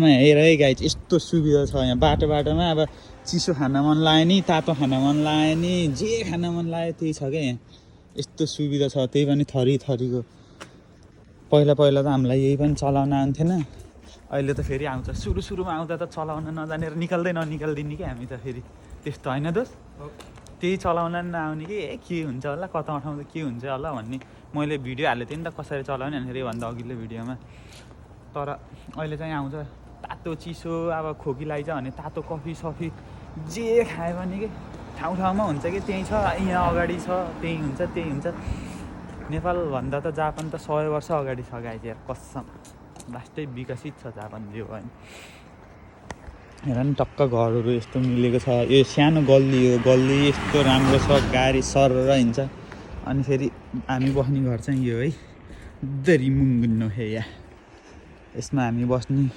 हेर है गाइज यस्तो सुविधा छ यहाँ बाटोमा अब चिसो खान मन लाग्यो नि तातो खान मन लाग्यो नि जे खान मन लाग्यो त्यही छ क्या यहाँ यस्तो सुविधा छ त्यही पनि थरीको पहिला त हामीलाई यही पनि चलाउन आउँथेन अहिले त फेरि आउँछ सुरुमा आउँदा त चलाउन नजानेर निकाल्दिने क्या हामी त फेरि त्यस्तो होइन दोस्त त्यही चलाउन नआउने के हुन्छ होला कता ठाउँमा के हुन्छ होला भन्ने मैले भिडियो हालेको थिएँ नि त कसरी चलाउने भनेर योभन्दा अघिल्लो भिडियोमा तर अहिले चाहिँ आउँछ तातो चिसो अब खोकी लाग्छ भने तातो कफी सफी जे खायो भने कि ठाउँमा हुन्छ कि त्यही छ यहाँ अगाडि छ त्यही हुन्छ नेपालभन्दा त जापान त 100 वर्ष अगाडि छ गाइज यार कसम लास्टै विकसित छ जापान जे भयो हेर नि टक्क घरहरू यस्तो मिलेको छ यो सानो गल्ली यस्तो राम्रो छ गाडी सरर हिँड्छ अनि फेरि हामी बस्ने घर चाहिँ यो है दरिमुङ्गनो हे या यसमा हामी बस्ने